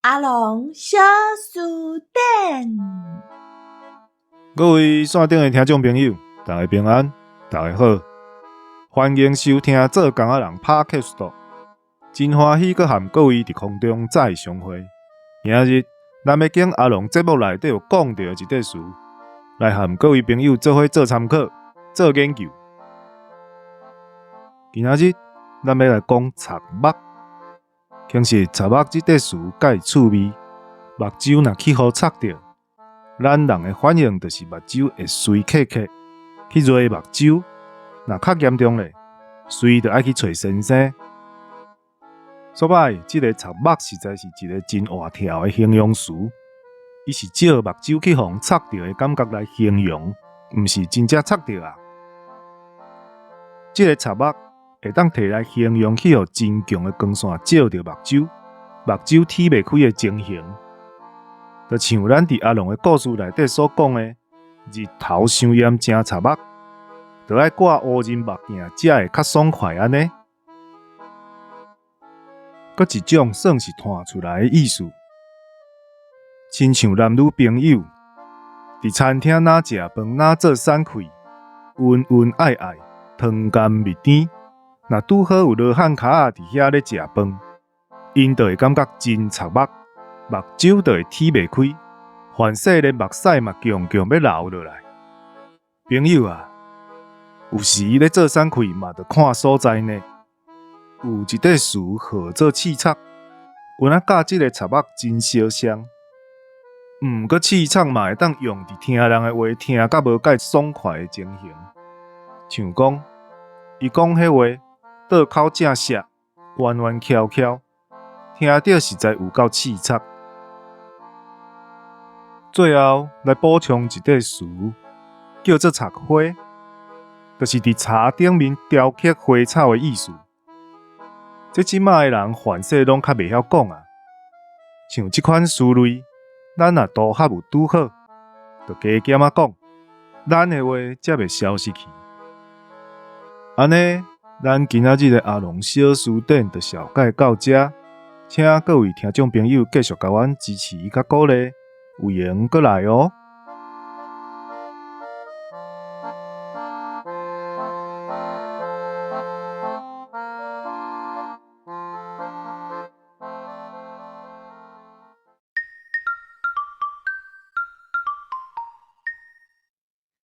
阿龍小辭典。各位線頂的聽眾朋友，大家平安，大家好，歡迎收聽做工仔人 Podcast。真歡喜閣和各位佇空中再相會。今日咱欲揀阿龍節目內底有講著的一塊詞，來和各位朋友做伙做參考、做研究。今仔日咱欲來講插目。其實插目這塊詞蓋趣味，目睭若去予插著，咱人的反應就是目睭會隨磕磕，去揉目睭。若較嚴重咧，隨就愛去揣先生。所以，這个插目實在是一个真活跳的形容詞。伊是借目睭去予人插著的感覺來形容，毋是真正插著啊。這个插目會當提來形容去予真強的光線照著目睭，目睭睇袂開的情形。就像咱佇阿龍的故事內底所講的，日頭傷炎誠插目，就愛掛烏仁目鏡才會較爽快按呢。閣一種算是嘆出來的意思，親像男女朋友佇餐廳若食飯，若做散氣，恩恩愛愛，糖甘蜜甜。若拄好有羅漢跤仔佇遐咧食飯，𪜶就會感覺真插目，目睭就會睇袂開，凡勢連目屎嘛強強欲流落來。朋友啊，有時咧做散氣嘛，著看所在呢。有一塊詞號做刺插，有影佮這个插目真相像。毋過刺插嘛會當用佇聽人的話聽甲無蓋爽快的情形，像講伊講彼話倒口正澀，彎彎翹翹，聽著實在有夠刺插。最後來補充一塊詞，叫做插花，就是佇茶頂面雕刻花草的意思。這這擺的人凡勢攏較袂曉講啊，像這款詞類，咱若拄合有拄好，就加減仔講，咱的話才袂消失去。按呢，咱今仔日的阿龍小辭典就紹介到遮，請各位聽眾朋友繼續共阮支持佮鼓勵，有閒閣來哦。